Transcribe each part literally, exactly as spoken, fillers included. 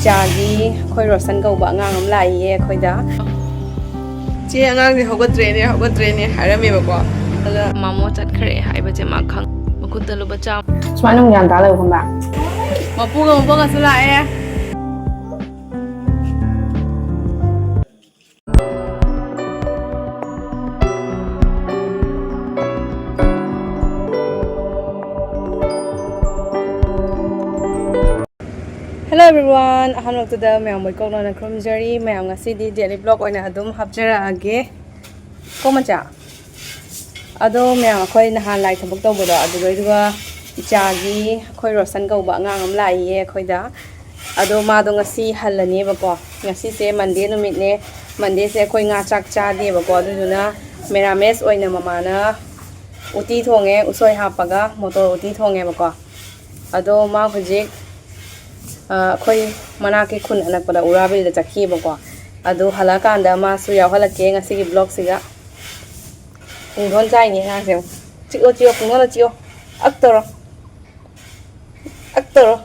ꯏꯆꯥꯒꯤ ꯑꯩꯈꯣꯏ ꯔꯣꯁꯟ ꯀꯧꯕ ꯑꯉꯥꯡ ꯑꯃ ꯂꯥꯛꯏꯌꯦ ꯑꯩꯈꯣꯏꯗ꯫ "ꯆꯦ, ꯑꯉꯥꯡꯁꯦ ꯍꯧꯒꯠꯇ꯭ꯔꯦꯅꯦ, ꯍꯧꯒꯠꯇ꯭ꯔꯦꯅꯦ" ꯍꯥꯏꯔꯝꯃꯦꯕꯀꯣ꯫ ꯑꯗ "ꯃꯥꯃꯣ ꯆꯠꯈ꯭ꯔꯦ" ꯍꯥꯏꯕꯁꯦ ꯃꯥ ꯈꯪ-, ꯃꯈꯨꯠꯇ ꯂꯨꯄꯥ ꯆꯥꯝꯃ꯫ ꯁꯨꯃꯥꯏꯅ ꯑꯃꯨꯛ ꯒ꯭ꯌꯥꯟ ꯇꯥ ꯂꯩꯌꯨ ꯈꯪꯕ꯭ꯔꯥ? ꯃꯄꯨꯒ ꯃꯄꯣꯛꯀꯁꯨ ꯂꯥꯛꯑꯦ꯫ Hello everyone, ꯑꯍꯥꯟꯕꯃꯛꯇꯗ ꯃꯌꯥꯝ ꯋꯦꯜꯀꯝꯅ ꯈꯨꯔꯨꯝꯖꯔꯤ꯫ ꯃꯌꯥꯝ ꯉꯁꯤꯗꯤ daily vlog ꯑꯣꯏꯅ ꯑꯗꯨꯝ ꯍꯥꯞꯆꯔꯛꯑꯒꯦ꯫ ꯀꯣ ꯃꯆꯥ? ꯑꯗꯣ ꯃꯌꯥꯝ ꯑꯩꯈꯣꯏ ꯅꯍꯥꯟ ꯂꯥꯏ ꯊꯕꯛ ꯇꯧꯕꯗꯣ ꯑꯗꯨꯗꯩꯗꯨꯒ ꯏꯆꯥꯒꯤ ꯑꯩꯈꯣꯏ ꯔꯣꯁꯟ ꯀꯧꯕ ꯑꯉꯥꯡ ꯑꯃ ꯂꯥꯛꯏꯌꯦ ꯑꯩꯈꯣꯏꯗ꯫ ꯑꯗꯣ ꯃꯥꯗꯣ ꯉꯁꯤ ꯍꯜꯂꯅꯦꯕꯀꯣ꯫ ꯉꯁꯤꯁꯦ Monday ꯅꯨꯃꯤꯠꯅꯦ꯫ Mondayꯁꯦ ꯑꯩꯈꯣꯏ ꯉꯥ ꯆꯥꯛ ꯆꯥꯗꯦꯕꯀꯣ꯫ ꯑꯗꯨꯗꯨꯅ ꯃꯦꯔꯥꯃꯦꯁ ꯑꯣꯏꯅ ꯃꯃꯥꯅ ꯎꯇꯤ ꯊꯣꯡꯉꯦ, ꯎꯁꯣꯏ ꯍꯥꯞꯄꯒ ꯃꯣꯇꯣꯔ ꯎꯇꯤ ꯊꯣꯡꯉꯦꯕꯀꯣ꯫ ꯑꯗꯣ ꯃꯥ ꯍꯧꯖꯤꯛ, ꯑ, ꯑꯩꯈꯣꯏ ꯃꯅꯥꯛꯀꯤ ꯈꯨꯟ ꯑꯅꯛꯄꯗ ꯎꯔꯥꯕꯦꯜꯗ ꯆꯠꯈꯤꯑꯕꯀꯣ꯫ ꯑꯗꯨ ꯍꯜꯂꯛꯑꯀꯥꯟꯗ ꯃꯥꯁꯨ ꯌꯥꯎꯍꯜꯂꯛꯀꯦ ꯉꯁꯤꯒꯤ vlogꯁꯤꯒ꯫ ꯄꯨꯡꯗꯣꯟ ꯆꯥꯏꯅꯦ ꯑꯉꯥꯡꯁꯦ꯫ ꯆꯤꯛꯑꯣ, ꯆꯤꯛꯑꯣ, ꯄꯨꯡꯗꯣꯟꯗ ꯆꯤꯛꯑꯣ꯫ ꯑꯛ ꯇꯧꯔꯣ꯫ ꯑꯛ ꯇꯧꯔꯣ꯫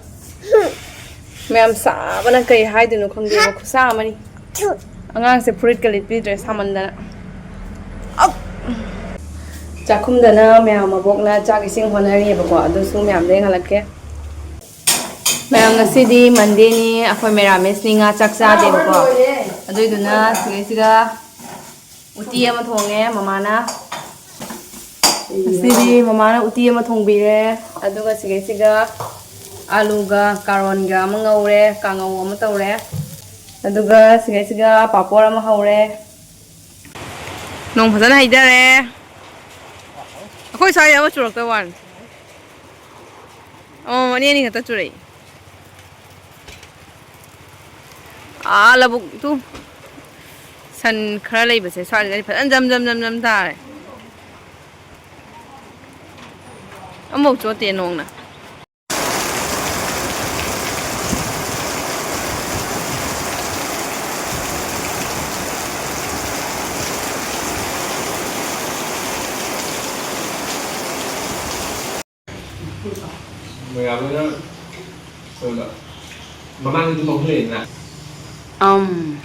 ꯃꯌꯥꯝ ꯁꯥꯕꯅ ꯀꯩ ꯍꯥꯏꯗꯣꯏꯅꯣ ꯈꯪꯗꯦꯕ, ꯈꯨꯠꯁꯥ ꯑꯃꯅꯤ꯫ ꯑꯉꯥꯡꯁꯦ ꯐꯨꯔꯤꯠꯀ ꯂꯤꯠꯄꯤꯗ꯭ꯔꯦ ꯁꯥꯃꯟꯗꯅ꯫ ꯑꯛ! ꯆꯥꯛꯈꯨꯝꯗꯅ ꯃꯌꯥꯝ ꯃꯕꯣꯛꯅ ꯆꯥꯛ ꯏꯁꯤꯡ ꯍꯣꯠꯅꯔꯤꯑꯕꯀꯣ, ꯑꯗꯨꯁꯨ ꯃꯌꯥꯝꯗ ꯌꯦꯡꯍꯜꯂꯛꯀꯦ꯫ ꯃꯌꯥꯝ, ꯉꯁꯤꯗꯤ Mondayꯅꯤ, ꯑꯩꯈꯣꯏ ꯃꯦꯔꯥꯃꯦꯁꯅꯤ, ꯉꯥ ꯆꯥꯛ ꯆꯥꯗꯦꯕꯀꯣ꯫ ꯑꯗꯨꯏꯗꯨꯅ ꯁꯤꯗꯩꯁꯤꯗ ꯎꯇꯤ ꯑꯃ ꯊꯣꯡꯉꯦ ꯃꯃꯥꯅ꯫ ꯉꯁꯤꯗꯤ ꯃꯃꯥꯅ ꯎꯇꯤ ꯑꯃ ꯊꯣꯡꯕꯤꯔꯦ꯫ ꯑꯗꯨꯒ ꯁꯤꯒꯩꯁꯤꯒ ꯑꯂꯨꯒ ꯀꯥꯔꯣꯟꯒ ꯑꯃ ꯉꯧꯔꯦ, ꯀꯥꯡꯉꯧ ꯑꯃ ꯇꯧꯔꯦ꯫ ꯑꯗꯨꯒ ꯁꯤꯒꯩꯁꯤꯒ ꯄꯥꯄꯣꯔ ꯑꯃ ꯍꯧꯔꯦ꯫ ꯅꯣꯡ ꯐꯖꯅ ꯍꯩꯊꯔꯦ꯫ ꯑꯩꯈꯣꯏ ꯁ꯭ꯋꯥꯏꯗ ꯑꯃ ꯆꯨꯔꯛꯇ ꯋꯥꯅꯤ꯫ ꯑꯃꯃꯝ ꯑꯅꯤ ꯑꯅꯤ ꯈꯛꯇ ꯆꯨꯔꯛꯏ꯫ ꯑꯥ, ꯂꯧꯕꯨꯛꯇꯨ ꯁꯟ ꯈꯔ ꯂꯩꯕꯁꯦ, ꯁ꯭ꯋꯥꯏꯗꯗꯤ ꯐꯖꯅ ꯖꯝ ꯖꯝ ꯖꯝ ꯖꯝ ꯇꯥꯔꯦ꯫ ꯑꯃꯐꯥꯎ ꯆꯣꯠꯇꯦ ꯅꯣꯡꯅ꯫ ꯃꯌꯥꯝꯅ ꯁꯣꯝꯗ ꯃꯃꯥꯡꯗꯁꯨ ꯃꯍꯨꯝ ꯂꯩꯗꯅ꯫ ꯑꯝ꯫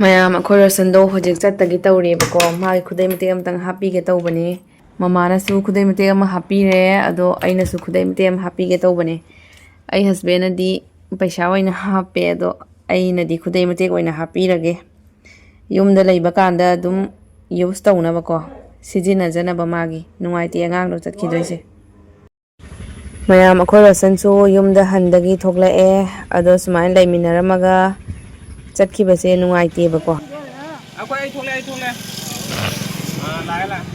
ꯃꯌꯥꯝ, ꯑꯩꯈꯣꯏ ꯔꯣꯁꯟꯗꯣ ꯍꯧꯖꯤꯛ ꯆꯠꯇꯒꯤ ꯇꯧꯔꯤꯕꯀꯣ꯫ ꯃꯥꯒꯤ ꯈꯨꯗꯩ ꯃꯇꯦꯛ ꯑꯃꯇꯪ ꯍꯥꯞꯄꯤꯒꯦ ꯇꯧꯕꯅꯤ꯫ ꯃꯃꯥꯅꯁꯨ ꯈꯨꯗꯩ ꯃꯇꯦꯛ ꯑꯃ ꯍꯥꯞꯄꯤꯔꯦ, ꯑꯗꯣ ꯑꯩꯅꯁꯨ ꯈꯨꯗꯩ ꯃꯇꯦꯛ ꯑꯃ ꯍꯥꯞꯄꯤꯒꯦ ꯇꯧꯕꯅꯤ꯫ ꯑꯩ ꯍꯁꯕꯦꯟꯅꯗꯤ ꯄꯩꯁꯥ ꯑꯣꯏꯅ ꯍꯥꯞꯄꯦ, ꯑꯗꯣ ꯑꯩꯅꯗꯤ ꯈꯨꯗꯩ ꯃꯇꯦꯛ ꯑꯣꯏꯅ ꯍꯥꯞꯄꯤꯔꯒꯦ꯫ ꯌꯨꯝꯗ ꯂꯩꯕ ꯀꯥꯟꯗ ꯑꯗꯨꯝ ꯌꯨꯁ ꯇꯧꯅꯕꯀꯣ, ꯁꯤꯖꯤꯟꯅꯖꯅꯕ ꯃꯥꯒꯤ꯫ ꯅꯨꯡꯉꯥꯏꯇꯦ ꯑꯉꯥꯡꯗꯣ ꯆꯠꯈꯤꯗꯣꯏꯁꯦ꯫ ꯃꯌꯥꯝ, ꯑꯩꯈꯣꯏ ꯔꯣꯁꯟꯁꯨ ꯌꯨꯝꯗ ꯍꯟꯗꯒꯤ ꯊꯣꯛꯂꯛꯑꯦ꯫ ꯑꯗꯣ ꯁꯨꯃꯥꯏꯅ ꯂꯩꯃꯤꯟꯅꯔꯝꯃꯒ ꯆꯠꯈꯤꯕꯁꯦ ꯅꯨꯡꯉꯥꯏꯇꯦꯕꯀꯣ꯫ ꯑꯩꯈꯣꯏ, ꯑꯩ ꯊꯣꯛꯂꯛꯑꯦ, ꯑꯩ ꯊꯣꯛꯂꯛꯑꯦ꯫ ꯑꯥ, ꯂꯥꯛꯑꯦ, ꯂꯥꯛꯑꯦ꯫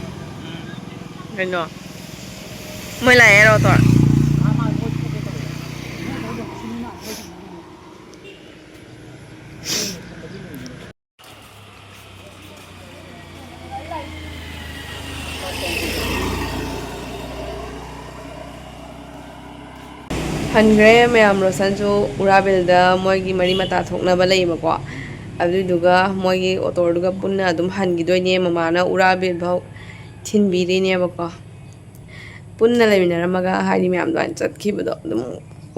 ꯎꯝ꯫ ꯀꯩꯅꯣ? ꯃꯣꯏ ꯂꯥꯛꯑꯦ ꯍꯥꯏꯔꯣ, ꯇꯣꯔ? ꯍꯟꯈ꯭ꯔꯦ ꯃꯌꯥꯝ꯫ ꯔꯣꯁꯟꯁꯨ ꯎꯔꯥꯕꯦꯜꯗ ꯃꯣꯏꯒꯤ ꯃꯔꯤ ꯃꯇꯥ ꯊꯣꯛꯅꯕ ꯂꯩꯌꯦꯕꯀꯣ, ꯑꯗꯨꯏꯗꯨꯒ ꯃꯣꯏꯒꯤ ꯑꯣꯇꯣꯗꯨꯒ ꯄꯨꯟꯅ ꯑꯗꯨꯝ ꯍꯟꯈꯤꯗꯣꯏꯅꯦ꯫ ꯃꯃꯥꯅ ꯎꯔꯥꯕꯦꯜ ꯐꯥꯎ ꯊꯤꯟꯕꯤꯔꯤꯅꯦꯕꯀꯣ꯫ ꯄꯨꯟꯅ ꯂꯩꯃꯤꯟꯅꯔꯝꯃꯒ, ꯍꯥꯏꯗꯤ, ꯃꯌꯥꯝ ꯑꯗꯨꯃꯥꯏꯅ ꯆꯠꯈꯤꯕꯗꯣ ꯑꯗꯨꯝ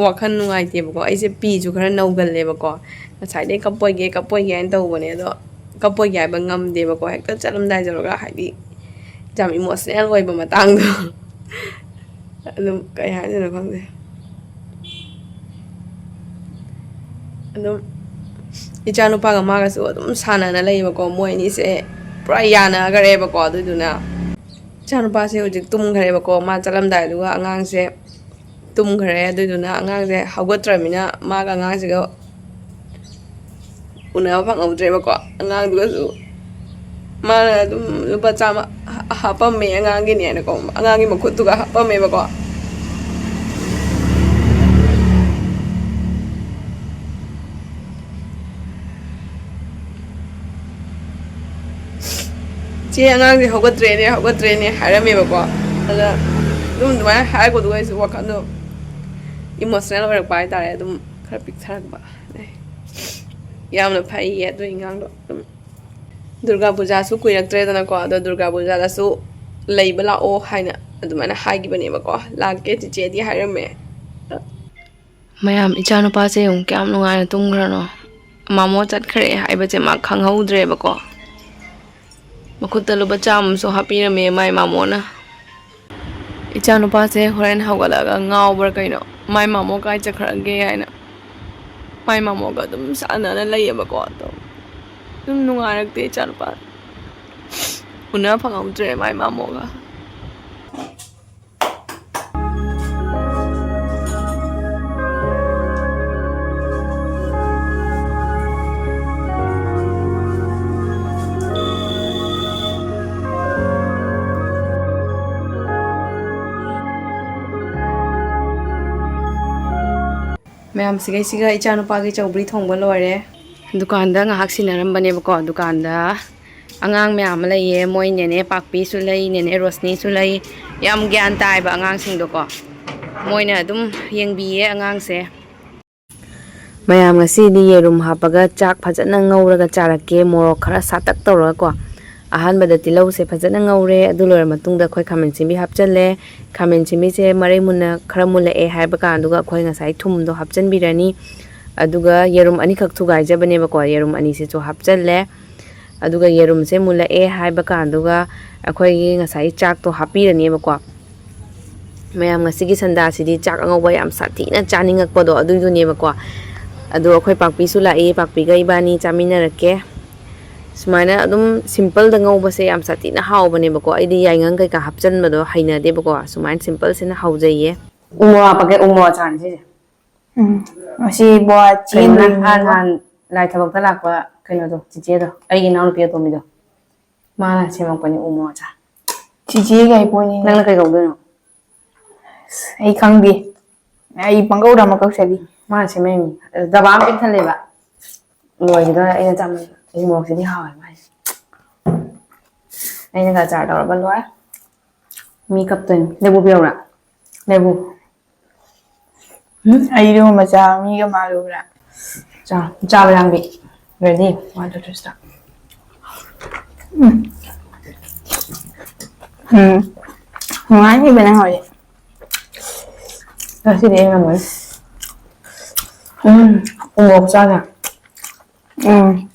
ꯋꯥꯈꯜ ꯅꯨꯡꯉꯥꯏꯇꯦꯕꯀꯣ꯫ ꯑꯩꯁꯦ ꯄꯤꯁꯨ ꯈꯔ ꯅꯧꯒꯜꯂꯦꯕꯀꯣ꯫ ꯉꯁꯥꯏꯗꯩ ꯀꯞꯄꯣꯏꯒꯦ, ꯀꯞꯄꯣꯏꯒꯦ ꯍꯥꯏꯅ ꯇꯧꯕꯅꯦ, ꯑꯗꯣ ꯀꯞꯄꯣꯏꯒꯦ ꯍꯥꯏꯕ ꯉꯝꯗꯦꯕꯀꯣ꯫ ꯍꯦꯛꯇ ꯆꯠꯂꯝꯗꯥꯏ ꯇꯧꯔꯒ, ꯍꯥꯏꯗꯤ, ꯌꯥꯝ ꯏꯃꯣꯁꯅꯦꯜ ꯑꯣꯏꯕ ꯃꯇꯥꯡꯗꯣ ꯑꯗꯨꯝ, ꯀꯩ ꯍꯥꯏꯗꯣꯏꯅꯣ ꯈꯪꯗꯦ꯫ ꯑꯗꯨꯝ ꯏꯆꯥꯅꯨꯄꯥꯒ ꯃꯥꯒꯁꯨ ꯑꯗꯨꯝ ꯁꯥꯟꯅꯅ ꯂꯩꯌꯦꯕꯀꯣ꯫ ꯃꯣꯏ ꯑꯅꯤꯁꯦ ꯄꯨꯔꯥ ꯌꯥꯅꯈ꯭ꯔꯦꯕꯀꯣ꯫ ꯑꯗꯨꯗꯨꯅ ꯏꯆꯥꯅꯨꯄꯥꯁꯦ ꯍꯧꯖꯤꯛ ꯇꯨꯝꯈ꯭ꯔꯦꯕꯀꯣ꯫ ꯃꯥ ꯆꯠꯂꯝꯗꯥꯏꯗꯨꯒ ꯑꯉꯥꯡꯁꯦ ꯇꯨꯝꯈ꯭ꯔꯦ꯫ ꯑꯗꯨꯗꯨꯅ ꯑꯉꯥꯡꯁꯦ ꯍꯧꯒꯠꯇ꯭ꯔꯃꯤꯅ ꯃꯥꯒ ꯑꯉꯥꯡꯁꯤꯒ ꯎꯅꯕ ꯐꯪꯍꯧꯗ꯭ꯔꯦꯕꯀꯣ꯫ ꯑꯉꯥꯡꯗꯨꯒꯁꯨ ꯃꯥꯅ ꯑꯗꯨꯝ ꯂꯨꯄꯥ ꯆꯥꯝꯃ ꯍꯥ-, ꯍꯥꯞꯄꯝꯃꯦ ꯑꯉꯥꯡꯒꯤꯅꯦꯅꯀꯣ꯫ ꯑꯉꯥꯡꯒꯤ ꯃꯈꯨꯠꯇꯨꯒ ꯍꯥꯞꯄꯝꯃꯦꯕꯀꯣ꯫ "ꯆꯦ, ꯑꯉꯥꯡꯁꯦ ꯍꯧꯒꯠꯇ꯭ꯔꯦꯅꯦ, ꯍꯧꯒꯠꯇ꯭ꯔꯦꯅꯦ" ꯍꯥꯏꯔꯝꯃꯦꯕꯀꯣ꯫ ꯑꯗ ꯑꯗꯨꯝ ꯑꯗꯨꯃꯥꯏꯅ ꯍꯥꯏꯔꯛꯄꯗꯨꯒ ꯑꯩꯁꯨ ꯋꯥꯈꯜꯗꯣ ꯏꯃꯣꯁꯅꯦꯜ ꯑꯣꯏꯔꯛꯄ ꯍꯥꯏꯇꯥꯔꯦ꯫ ꯑꯗꯨꯝ ꯈꯔ ꯄꯤꯛꯊꯔꯛꯄ꯫ ꯌꯥꯝꯅ ꯐꯩꯌꯦ ꯑꯗꯨ ꯑꯉꯥꯡꯗꯣ꯫ ꯑꯗꯨꯝ ꯗꯨꯔꯒꯥ ꯄꯨꯖꯥꯁꯨ ꯀꯨꯏꯔꯛꯇ꯭ꯔꯦꯗꯅꯀꯣ꯫ ꯑꯗꯣ ꯗꯨꯔꯒꯥ ꯄꯨꯖꯥꯗꯁꯨ ꯂꯩꯕ ꯂꯥꯛꯑꯣ ꯍꯥꯏꯅ ꯑꯗꯨꯃꯥꯏꯅ ꯍꯥꯏꯈꯤꯕꯅꯦꯕꯀꯣ꯫ "ꯂꯥꯛꯀꯦ ꯆꯤꯆꯦꯗꯤ" ꯍꯥꯏꯔꯝꯃꯦ꯫ ꯃꯌꯥꯝ, ꯏꯆꯥꯅꯨꯄꯥꯁꯦ ꯌꯦꯡꯉꯨ ꯀꯌꯥꯝ ꯅꯨꯡꯉꯥꯏꯅ ꯇꯨꯝꯈ꯭ꯔꯅꯣ꯫ ꯃꯥꯃꯣ ꯆꯠꯈ꯭ꯔꯦ ꯍꯥꯏꯕꯁꯦ ꯃꯥ ꯈꯪꯍꯧꯗ꯭ꯔꯦꯕꯀꯣ꯫ ꯃꯈꯨꯠꯇ ꯂꯨꯄꯥ ꯆꯥꯝꯃꯁꯨ ꯍꯥꯞꯄꯤꯔꯝꯃꯦ ꯃꯥꯏ ꯃꯥꯃꯣꯅ꯫ ꯏꯆꯥꯅꯨꯄꯥꯁꯦ ꯍꯣꯔꯦꯟ ꯍꯧꯒꯠꯂꯒ ꯉꯥꯎꯕ꯭ꯔꯥ ꯀꯩꯅꯣ, "ꯃꯥꯏ ꯃꯥꯃꯣ ꯀꯥꯏ ꯆꯠꯈ꯭ꯔꯒꯦ?" ꯍꯥꯏꯅ꯫ ꯃꯥꯏ ꯃꯥꯃꯣꯒ ꯑꯗꯨꯝ ꯁꯥꯟꯅꯅ ꯂꯩꯌꯦꯕꯀꯣ꯫ ꯑꯗꯣ ꯑꯗꯨꯝ ꯅꯨꯡꯉꯥꯏꯔꯛꯇꯦ ꯏꯆꯥꯅꯨꯄꯥ꯫ ꯎꯅ ꯐꯪꯍꯧꯗ꯭ꯔꯦ ꯃꯥꯏ ꯃꯥꯃꯣꯒ꯫ ꯃꯌꯥꯝ, ꯁꯤꯒꯩꯁꯤꯒ ꯏꯆꯥꯅꯨꯄꯥꯒꯤ ꯆꯧꯒ꯭ꯔꯤ ꯊꯣꯡꯕ ꯂꯣꯏꯔꯦ꯫ ꯗꯨꯀꯥꯟꯗ ꯉꯥꯏꯍꯥꯛ ꯁꯤꯟꯅꯔꯝꯕꯅꯦꯕꯀꯣ꯫ ꯗꯨꯀꯥꯟꯗ ꯑꯉꯥꯡ ꯃꯌꯥꯝ ꯑꯃ ꯂꯩꯌꯦ꯫ ꯃꯣꯏ ꯅꯦꯅꯦ ꯄꯥꯛꯄꯤꯁꯨ ꯂꯩ, ꯅꯦꯅꯦ ꯔꯣꯁꯅꯤꯁꯨ ꯂꯩ꯫ ꯌꯥꯝ ꯒ꯭ꯌꯥꯟ ꯇꯥꯏꯕ ꯑꯉꯥꯡꯁꯤꯡꯗꯣꯀꯣ꯫ ꯃꯣꯏꯅ ꯑꯗꯨꯝ ꯌꯦꯡꯕꯤꯌꯦ ꯑꯉꯥꯡꯁꯦ꯫ ꯃꯌꯥꯝ, ꯉꯁꯤꯗꯤ ꯌꯦꯔꯨꯝ ꯍꯥꯞꯄꯒ ꯆꯥꯛ ꯐꯖꯅ ꯉꯧꯔꯒ ꯆꯥꯔꯛꯀꯦ, ꯃꯣꯔꯣꯛ ꯈꯔ ꯁꯥꯇꯛ ꯇꯧꯔꯒꯀꯣ꯫ ꯑꯍꯥꯟꯕꯗ ꯇꯤꯜꯍꯧꯁꯦ ꯐꯖꯅ ꯉꯧꯔꯦ꯫ ꯑꯗꯨ ꯂꯣꯏꯔ ꯃꯇꯨꯡꯗ ꯑꯩꯈꯣꯏ ꯈꯥꯃꯦꯟ ꯑꯁꯤꯟꯕꯤ ꯍꯥꯞꯆꯜꯂꯦ꯫ ꯈꯥꯃꯦꯟ ꯑꯁꯤꯟꯕꯤꯁꯦ ꯃꯔꯩ ꯃꯨꯟꯅ ꯈꯔ ꯃꯨꯜꯂꯛꯑꯦ ꯍꯥꯏꯕ ꯀꯥꯟꯗꯨꯒ ꯑꯩꯈꯣꯏ ꯉꯁꯥꯏ ꯊꯨꯝꯗꯣ ꯍꯥꯞꯆꯤꯟꯕꯤꯔꯅꯤ꯫ ꯑꯗꯨꯒ ꯌꯦꯔꯨꯝ ꯑꯅꯤꯈꯛ ꯊꯨꯒꯥꯏꯖꯕꯅꯦꯕꯀꯣ, ꯌꯦꯔꯨꯝ ꯑꯅꯤꯁꯤꯁꯨ ꯍꯥꯞꯆꯜꯂꯦ꯫ ꯑꯗꯨꯒ ꯌꯦꯔꯨꯝꯁꯦ ꯃꯨꯜꯂꯛꯑꯦ ꯍꯥꯏꯕ ꯀꯥꯟꯗꯨꯒ ꯑꯩꯈꯣꯏꯒꯤ ꯉꯁꯥꯏ ꯆꯥꯛꯇꯣ ꯍꯥꯞꯄꯤꯔꯅꯦꯕꯀꯣ꯫ ꯃꯌꯥꯝ, ꯉꯁꯤꯒꯤ ꯁꯟꯗꯥꯁꯤꯗꯤ ꯆꯥꯛ ꯑꯉꯧꯕ ꯌꯥꯝ ꯁꯥꯊꯤꯅ ꯆꯥꯅꯤꯡꯉꯛꯄꯗꯣ ꯑꯗꯨꯏꯗꯨꯅꯦꯕꯀꯣ꯫ ꯑꯗꯣ ꯑꯩꯈꯣꯏ ꯄꯥꯛꯄꯤꯁꯨ ꯂꯥꯛꯏ, ꯄꯥꯛꯄꯤꯒ ꯏꯕꯥꯅꯤ ꯆꯥꯃꯤꯟꯅꯔꯛꯀꯦ꯫ ꯁꯨꯃꯥꯏꯅ ꯑꯗꯨꯝ ꯁꯤꯝꯄꯜꯗ ꯉꯧꯕꯁꯦ ꯌꯥꯝ ꯁꯥꯊꯤꯅ ꯍꯥꯎꯕꯅꯦꯕꯀꯣ꯫ ꯑꯩꯗꯤ ꯌꯥꯏꯉꯪ ꯀꯩꯀꯥ ꯍꯥꯞꯆꯟꯕꯗꯣ ꯍꯩꯅꯗꯦꯕꯀꯣ꯫ ꯁꯨꯃꯥꯏꯅ ꯁꯤꯝꯄꯜꯁꯤꯅ ꯍꯥꯎꯖꯩꯌꯦ꯫ ꯎ ꯃꯣꯔꯣꯛ ꯍꯥꯞꯄꯛꯀꯦ, ꯎ ꯃꯣꯔꯣꯛ ꯑꯆꯥꯔꯅꯤ ꯁꯤꯁꯦ꯫ ꯎꯝ, ꯉꯁꯤ ꯕꯣꯔꯥ ꯀꯩꯅꯣ, ꯆꯦꯟꯗꯣꯏꯅꯤ꯫ ꯅꯍꯥꯟ, ꯅꯍꯥꯟ ꯂꯥꯏ ꯊꯕꯛꯇ ꯂꯥꯛꯄ ꯀꯩꯅꯣꯗꯣ, ꯆꯤꯆꯦꯗꯣ, ꯑꯩꯒꯤ ꯏꯅꯥꯎꯅꯨꯄꯤ ꯑꯇꯣꯝꯕꯤꯗꯣ, ꯃꯥꯅ ꯁꯦꯝꯃꯛꯄꯅꯤ ꯎ ꯃꯣꯔꯣꯛ ꯑꯆꯥꯔ꯫ ꯆꯤꯆꯦ ꯀꯩ ꯄꯣꯠꯅꯤ? ꯅꯪꯅ ꯀꯩ ꯀꯧꯗꯣꯏꯅꯣ? ꯑꯁ, ꯑꯩ ꯈꯪꯗꯦ꯫ ꯑꯩ ꯄꯪꯀꯧꯗ ꯑꯃ ꯀꯧꯁꯜꯂꯤ꯫ ꯃꯥꯅ ꯁꯦꯝꯃꯛꯏꯅꯤ꯫ ꯗꯕꯥ ꯑꯃ ꯄꯤꯛ ꯊꯜꯂꯦꯕ꯫ ꯂꯣꯏꯈꯤꯗꯧꯔꯦ ꯑꯩꯅ ꯆꯥꯃꯟ-, ꯎ ꯃꯣꯔꯣꯛꯁꯤꯗꯤ ꯍꯥꯎꯋꯦ ꯃꯥꯏꯁꯦ꯫ ꯑꯩꯅꯒ ꯑꯆꯥꯔ ꯇꯧꯔꯒ ꯂꯣꯏꯔꯦ꯫ ꯃꯤ ꯀꯞꯇꯣꯏꯅꯤ꯫ ꯂꯦꯕꯨ ꯄꯤꯔꯛꯎꯔꯥ? ꯂꯦꯕꯨ꯫ ꯎꯝ, ꯑꯩꯗꯣ ꯃꯆꯥ ꯃꯤꯒ ꯃꯥꯜꯂꯨꯕ꯭ꯔꯥ? ꯆꯥ-, ꯆꯥꯕ ꯂꯥꯡꯕꯤ꯫ Ready? One, two, three, start. ꯎꯝ꯫ ꯎꯝ꯫ ꯅꯨꯡꯉꯥꯏꯈꯤꯕꯅꯦ ꯍꯧꯖꯤꯛ꯫ ꯉꯁꯤꯗꯤ ꯑꯩ ꯉꯝꯃꯣꯏ꯫ ꯎꯝ, ꯎꯃꯣꯔꯣꯛ ꯆꯥꯒꯦ꯫ ꯎꯝ꯫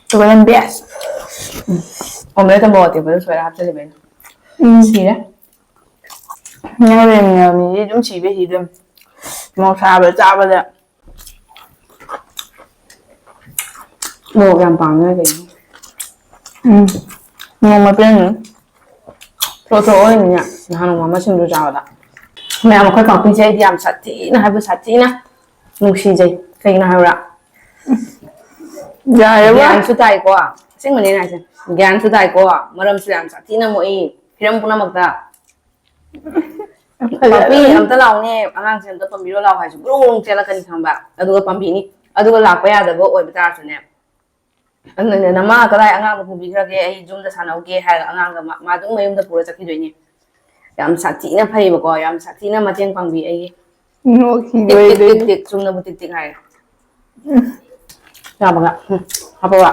ꯑꯗꯨꯒ ꯅꯪ best꯫ ꯎꯝ꯫ Omelette ꯇ ꯃꯣꯔꯣꯛ ꯑꯇꯦꯛꯄꯗꯣ ꯁꯣꯏꯔ ꯍꯥꯞꯆꯜꯂꯤꯕ ꯑꯩꯅ꯫ ꯎꯝ꯫ ꯁꯤꯔꯦ꯫ ꯅꯪ ꯂꯩꯃꯤꯟꯅꯕ ꯃꯤꯗꯤ ꯑꯗꯨꯝ ꯁꯤꯕ ꯁꯤꯗꯣꯏꯅꯤ꯫ ꯃꯣꯔꯣꯛ ꯁꯥꯕ ꯆꯥꯕꯗ꯫ ꯃꯣꯔꯣꯛ ꯌꯥꯝ ꯄꯥꯝꯃꯦ ꯀꯩꯅꯣ꯫ ꯎꯝ꯫ ꯅꯣꯡꯃ ꯄꯦꯟꯅꯤ꯫ ꯊꯣꯛ ꯊꯣꯛꯑꯣꯏꯅꯦ ꯅꯍꯥꯟ ꯅꯣꯡꯃ ꯑꯃ ꯁꯤꯡꯖꯨ ꯆꯥꯕꯗ꯫ ꯃꯌꯥꯝ ꯑꯩꯈꯣꯏ ꯄꯥꯛꯄꯤꯁꯦ ꯑꯩꯗꯤ ꯌꯥꯝ ꯁꯥꯊꯤꯅ ꯍꯥꯏꯕꯨ ꯁꯥꯊꯤꯅ ꯅꯨꯡꯁꯤꯖꯩ꯫ ꯀꯩꯒꯤꯅꯣ ꯍꯥꯏꯕ꯭ꯔꯥ? ꯌꯥꯔꯦꯕ꯫ ꯒ꯭ꯌꯥꯟꯁꯨ ꯇꯥꯏꯀꯣ꯫ ꯑꯁꯦꯡꯕꯅꯦ ꯑꯩꯅ ꯍꯥꯏꯁꯦ꯫ ꯒ꯭ꯌꯥꯟꯁꯨ ꯇꯥꯏꯀꯣ꯫ ꯃꯔꯝꯁꯨ ꯌꯥꯝ ꯁꯥꯊꯤꯅ ꯃꯣꯛꯏ꯫ ꯍꯤꯔꯝ ꯄꯨꯝꯅꯃꯛꯇ꯫ ꯄꯥꯛꯄꯤ, ꯑꯝꯇ ꯂꯥꯛꯑꯣꯅꯦ, ꯑꯉꯥꯡꯁꯦ ꯑꯝꯇ ꯄꯝꯕꯤꯔꯣ ꯂꯥꯛꯑꯣ ꯍꯥꯏꯁꯨ ꯒ꯭ꯔꯨꯡ ꯆꯦꯜꯂꯛꯀꯅꯤ ꯈꯪꯕ, ꯑꯗꯨꯒ ꯄꯝꯕꯤꯅꯤ꯫ ꯑꯗꯨꯒ ꯂꯥꯛꯄ ꯌꯥꯗꯕ ꯑꯣꯏꯕ ꯇꯥꯔꯁꯨꯅꯦ, ꯑꯗꯨꯅꯅꯦ, "ꯅꯃꯥ ꯀꯗꯥꯏ ꯑꯉꯥꯡꯗꯣ ꯄꯨꯕꯤꯈ꯭ꯔꯒꯦ? ꯑꯩ ꯌꯨꯝꯗ ꯁꯥꯟꯅꯧꯒꯦ" ꯍꯥꯏꯔꯒ ꯑꯉꯥꯡꯗꯣ ꯃꯥ, ꯃꯥ ꯑꯗꯨꯝ ꯃꯌꯨꯝꯗ ꯄꯨꯔ ꯆꯠꯈꯤꯗꯣꯏꯅꯦ꯫ ꯌꯥꯝ ꯁꯥꯊꯤꯅ ꯐꯩꯌꯦꯕꯀꯣ, ꯌꯥꯝ ꯁꯥꯊꯤꯅ ꯃꯇꯦꯡ ꯄꯥꯡꯕꯤ ꯑꯩꯒꯤ꯫ ꯇꯤꯛ, ꯇꯤꯛ, ꯇꯤꯛ, ꯅꯣꯛꯈꯤꯗꯣꯏꯗꯣꯏꯅꯦ꯫ ꯇꯤꯛ, ꯆꯨꯝꯅꯕꯨ ꯇꯤꯛ, ꯇꯤꯛ ꯍꯥꯏꯔꯦ꯫ ꯆꯥꯕꯒ꯫ ꯎꯝ, ꯍꯥꯞꯄꯕ꯫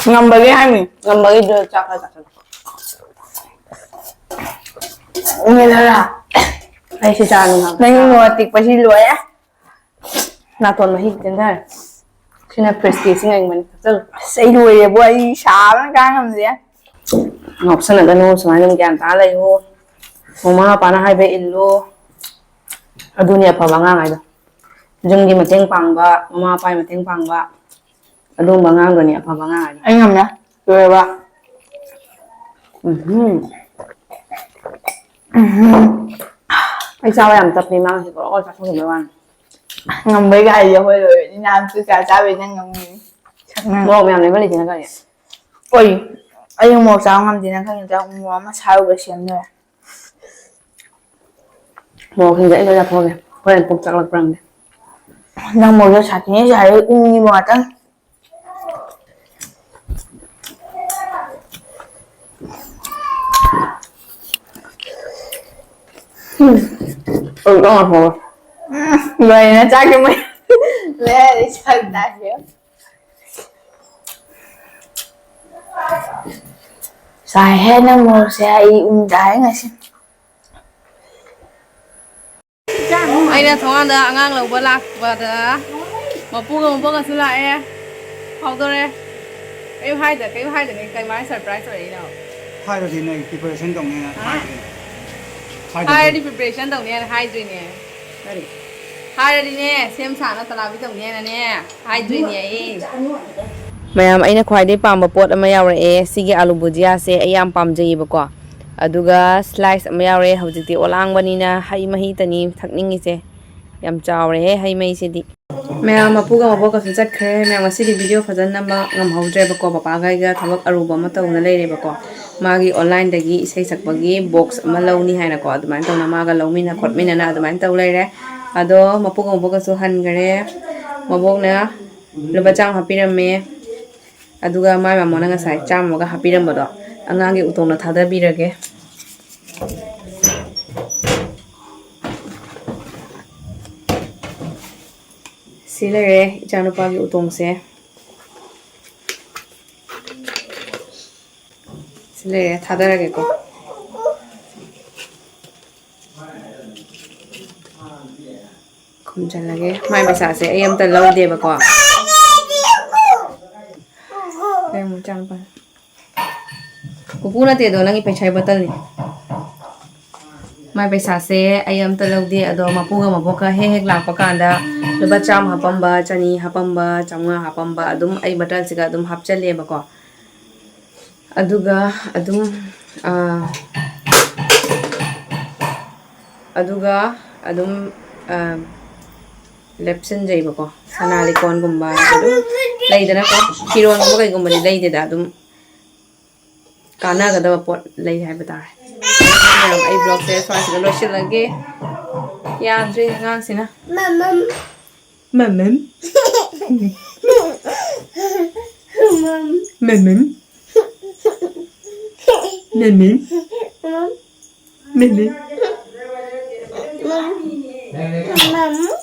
ꯉꯝꯕꯒꯤ ꯍꯥꯏꯅꯤ꯫ ꯉꯝꯕꯒꯤꯗꯣ ꯆꯥꯛ ꯈꯔ ꯆꯥꯁꯜꯂꯣ꯫ ꯎꯝ, ꯂꯣꯏꯔꯦ꯫ ꯑꯩ ꯁꯤ ꯆꯥꯔꯅꯤ ꯉꯥꯏꯈꯣ꯫ ꯅꯪꯒꯤ ꯃꯣꯔꯣꯛ ꯑꯇꯦꯛꯄꯁꯤ ꯂꯣꯏꯔꯦ꯫ ꯅꯥꯇꯣꯟ ꯃꯍꯤ ꯆꯦꯟꯊꯔꯦ꯫ ꯁꯤꯅ ꯐ꯭ꯔꯤꯖꯀꯤ ꯏꯁꯤꯡ ꯑꯏꯪꯕꯅꯤ, ꯊꯛꯆꯜꯂꯨ꯫ ꯑꯁ, ꯑꯩ ꯂꯣꯏꯔꯦꯕꯣ, ꯑꯩ ꯁꯥꯕꯅ ꯀꯥ ꯉꯝꯗꯦ꯫ ꯉꯥꯎꯁꯟꯅꯒꯅꯨ, ꯁꯨꯃꯥꯏꯅ ꯑꯗꯨꯝ ꯒ꯭ꯌꯥꯟ ꯇꯥꯔ ꯂꯩꯌꯨ꯫ ꯃꯃꯥ ꯃꯄꯥꯅ ꯍꯥꯏꯕ ꯏꯜꯂꯨ꯫ ꯑꯗꯨꯅꯤ ꯑꯐꯕ ꯑꯉꯥꯡ ꯍꯥꯏꯗꯣ꯫ ꯌꯨꯝꯒꯤ ꯃꯇꯦꯡ ꯄꯥꯡꯕ, ꯃꯃꯥ ꯃꯄꯥꯒꯤ ꯃꯇꯦꯡ ꯄꯥꯡꯕ, ꯑꯗꯨꯒꯨꯝꯕ ꯑꯉꯥꯡꯗꯨꯅꯤ ꯑꯐꯕ ꯑꯉꯥꯡ ꯍꯥꯏꯗꯣ꯫ ꯑꯩ ꯉꯝꯃꯦ꯫ ꯂꯣꯏꯔꯕ? ꯎꯝꯍꯨꯝ꯫ ꯎꯝꯍꯨꯝ꯫ ꯑꯩ ꯆꯥꯕ ꯌꯥꯝ ꯇꯞꯄꯤ, ꯃꯥ ꯉꯁꯤ ꯒ꯭ꯔꯣ ꯒ꯭ꯔꯣ ꯆꯥꯊꯣꯛꯈꯤꯕꯩ ꯋꯥꯅꯤ꯫ ꯉꯝꯕꯩ ꯒꯥꯏꯗꯤ ꯑꯩꯈꯣꯏ ꯂꯣꯏꯔꯦ꯫ ꯅꯍꯥꯟ ꯄꯤꯀꯥ ꯆꯥꯕꯩ ꯅꯪ ꯉꯝꯒꯅꯤ꯫ ꯃꯣꯔꯣꯛ ꯃꯌꯥꯝ ꯂꯩꯕ ꯂꯩꯇꯦꯅ ꯈꯪꯉꯦ꯫ ꯑꯣꯏ, ꯑꯩ ꯃꯣꯔꯣꯛ ꯆꯥꯕ ꯉꯝꯗꯦꯅ ꯈꯪꯉꯦ꯫ ꯆꯥꯛ ꯃꯣꯔꯣꯛ ꯑꯃ ꯁꯥꯔꯨꯕ ꯁꯦꯝꯗꯣꯔꯦ꯫ ꯃꯣꯔꯣꯛꯁꯤꯡꯁꯦ ꯑꯩ ꯂꯣꯏ ꯆꯥꯊꯣꯛꯑꯒꯦ꯫ ꯍꯣꯔꯦꯟ ꯄꯨꯛ ꯆꯥꯛꯂꯛꯄ꯭ꯔꯥ ꯈꯪꯗꯦ꯫ ꯅꯪ ꯃꯣꯔꯣꯛ ꯁꯥꯊꯤꯅ ꯁꯥꯔꯦ, ꯎꯪꯉꯤꯕꯣ ꯉꯥꯛꯇꯪ꯫ ꯎꯝ꯫ ꯑꯩ ꯂꯣꯏ ꯆꯥꯊꯣꯛꯑꯒꯦ꯫ ꯎꯝ, ꯂꯣꯏꯔꯦ ꯅꯆꯥꯒꯤ ꯃꯩ꯫ ꯂꯣꯏꯔꯦ, ꯁꯛ ꯇꯥꯛꯑꯦ꯫ ꯆꯥꯏꯍꯦ ꯅꯪ ꯃꯣꯔꯣꯛꯁꯦ, ꯑꯩ ꯎꯝ ꯆꯥꯏ ꯉꯁꯤ꯫ ꯑꯩꯅ ꯊꯣꯡꯒꯥꯟꯗ ꯑꯉꯥꯡ ꯂꯧꯕ ꯂꯥꯛꯄꯗ ꯃꯄꯨꯒ ꯃꯄꯣꯛꯀꯁꯨ ꯂꯥꯛꯑꯦ꯫ ꯍꯧꯗꯣꯔꯦ꯫ ꯀꯩꯝ ꯍꯥꯏꯗ-, ꯀꯩꯝ ꯍꯥꯏꯗꯅꯦ ꯀꯩꯃꯥꯏꯅ surprise ꯑꯣꯏꯔꯛꯏꯅꯣ? ꯍꯥꯏꯔꯗꯤ ꯅꯣꯏ preparation ꯇꯧꯅꯤ ꯍꯥꯏꯅ ꯍꯥ? ꯍꯥꯏꯗ꯭ꯔꯗꯤ꯫ ꯍꯥꯏꯔꯗꯤ preparation ꯇꯧꯅꯤ ꯍꯥꯏꯅ ꯍꯥꯏꯗ꯭ꯔꯤꯅꯦ꯫ ꯀꯔꯤ? ꯍꯥꯏꯔꯗꯤꯅꯦ, ꯁꯦꯝ ꯁꯥꯅ ꯇꯂꯥꯕꯤ ꯇꯧꯅꯤ ꯍꯥꯏꯅꯅꯦ ꯍꯥꯏꯗ꯭ꯔꯤꯅꯦ ꯑꯩ꯫ ꯃꯌꯥꯝ, ꯑꯩꯅ ꯈ꯭ꯋꯥꯏꯗꯩ ꯄꯥꯝꯕ ꯄꯣꯠ ꯑꯃ ꯌꯥꯎꯔꯛꯑꯦ꯫ ꯁꯤꯒꯤ ꯑꯥꯂꯨ ꯕꯨꯖꯤꯌꯥꯁꯦ ꯑꯩ ꯌꯥꯝ ꯄꯥꯝꯖꯩꯌꯦꯕꯀꯣ꯫ ꯑꯗꯨꯒ slice ꯑꯃ ꯌꯥꯎꯔꯛꯑꯦ꯫ ꯍꯧꯖꯤꯛꯇꯤ ꯑꯣꯂꯥꯡꯕꯅꯤꯅ ꯍꯩ ꯃꯍꯤꯇꯅꯤ ꯊꯛꯅꯤꯡꯉꯤꯁꯦ꯫ ꯌꯥꯝ ꯆꯥꯎꯔꯦꯍꯦ ꯍꯩ ꯃꯍꯤꯁꯤꯗꯤ꯫ ꯃꯌꯥꯝ, ꯃꯄꯨꯒ ꯃꯄꯣꯛꯀꯁꯨ ꯆꯠꯈ꯭ꯔꯦ꯫ ꯃꯌꯥꯝ, ꯉꯁꯤꯗꯤ video ꯐꯖꯅ ꯅꯝꯕ ꯉꯝꯍꯧꯗ꯭ꯔꯦꯕꯀꯣ꯫ ꯄꯄꯥꯒ ꯑꯩꯒ ꯊꯕꯛ ꯑꯔꯨꯕ ꯑꯃ ꯇꯧꯅ ꯂꯩꯔꯦꯕꯀꯣ꯫ ꯃꯥꯒꯤ online-ꯗꯒꯤ ꯏꯁꯩ ꯁꯛꯄꯒꯤ box ꯑꯃ ꯂꯧꯅꯤ ꯍꯥꯏꯅꯀꯣ꯫ ꯑꯗꯨꯃꯥꯏꯅ ꯇꯧꯅ ꯃꯥꯒ ꯂꯧꯃꯤꯟꯅ ꯈꯣꯠꯃꯤꯟꯅꯅ ꯑꯗꯨꯃꯥꯏꯅ ꯇꯧ ꯂꯩꯔꯦ꯫ ꯑꯗꯣ ꯃꯄꯨꯒ ꯃꯄꯣꯛꯀꯁꯨ ꯍꯟꯈ꯭ꯔꯦ꯫ ꯃꯕꯣꯛꯅ ꯂꯨꯄꯥ ꯆꯥꯝꯃ ꯍꯥꯞꯄꯤꯔꯝꯃꯦ꯫ ꯑꯗꯨꯒ ꯃꯥꯏ ꯃꯃꯣꯅ ꯉꯁꯥꯏ ꯆꯥꯝꯃꯒ ꯍꯥꯞꯄꯤꯔꯝꯕꯗꯣ ꯑꯉꯥꯡꯒꯤ ꯎꯇꯣꯡꯅ ꯊꯥꯗꯕꯤꯔꯒꯦ꯫ ꯁꯤ ꯂꯩꯔꯦ ꯏꯆꯥꯅꯨꯄꯥꯒꯤ ꯎꯇꯣꯡꯁꯦ꯫ ꯁꯤ ꯂꯩꯔꯦ, ꯊꯥꯗꯔꯒꯦꯀꯣ꯫ ꯈꯨꯝꯖꯤꯜꯂꯒꯦ꯫ ꯃꯥꯏ ꯄꯩꯁꯥꯁꯦ ꯑꯩ ꯑꯝꯇ ꯂꯧꯗꯦꯕꯀꯣ꯫ ꯂꯩꯔꯝꯃꯣ, ꯏꯆꯥꯅꯨꯄꯥ꯫ ꯄꯨꯄꯨ ꯅꯠꯇꯦꯗꯣ, ꯅꯪꯒꯤ ꯄꯩꯁꯥꯒꯤ ꯕꯣꯇꯜꯅꯤ꯫ ꯃꯥꯏ ꯄꯩꯁꯥꯁꯦ ꯑꯩ ꯑꯝꯇ ꯂꯧꯗꯦ, ꯑꯗꯣ ꯃꯄꯨꯒ ꯃꯕꯣꯛꯀ ꯍꯦꯛ ꯍꯦꯛ ꯂꯥꯛꯄ ꯀꯥꯟꯗ ꯂꯨꯄꯥ ꯆꯥꯝꯃ ꯍꯥꯞꯄꯝꯕ, ꯆꯅꯤ ꯍꯥꯞꯄꯝꯕ, ꯆꯥꯝꯃꯉꯥ ꯍꯥꯞꯄꯝꯕ ꯑꯗꯨꯝ ꯑꯩ ꯕꯣꯇꯜꯁꯤꯒ ꯑꯗꯨꯝ ꯍꯥꯞꯆꯜꯂꯦꯕꯀꯣ꯫ ꯑꯗꯨꯒ ꯑꯗꯨꯝ, ꯑꯥ, ꯑꯗꯨꯒ ꯑꯗꯨꯝ, ꯑꯥ, ꯂꯦꯞꯁꯤꯟꯖꯩꯕꯀꯣ꯫ ꯁꯅꯥ ꯂꯤꯛꯀꯣꯟꯒꯨꯝꯕ ꯑꯗꯨꯝ ꯂꯩꯗꯅꯀꯣ, ꯐꯤꯔꯣꯟꯒꯨꯝꯕ ꯀꯩꯒꯨꯝꯕꯗꯤ ꯂꯩꯗꯦꯗ, ꯑꯗꯨꯝ ꯀꯥꯟꯅꯒꯗꯕ ꯄꯣꯠ ꯂꯩ ꯍꯥꯏꯕ ꯇꯥꯔꯦ꯫ ꯃꯌꯥꯝ, ꯑꯩ vlog-ꯁꯦ ꯁ꯭ꯋꯥꯏꯁꯤꯗ ꯂꯣꯏꯁꯤꯜꯂꯒꯦ꯫ ꯌꯥꯗ꯭ꯔꯦ ꯑꯉꯥꯡꯁꯤꯅ꯫ ꯃꯃꯝ꯫ ꯃꯃꯝ꯫ ꯃꯃꯝ꯫ ꯃꯃꯝ꯫ ꯃꯃꯝ꯫ ꯃꯃꯝ꯫ ꯃꯃꯝ꯫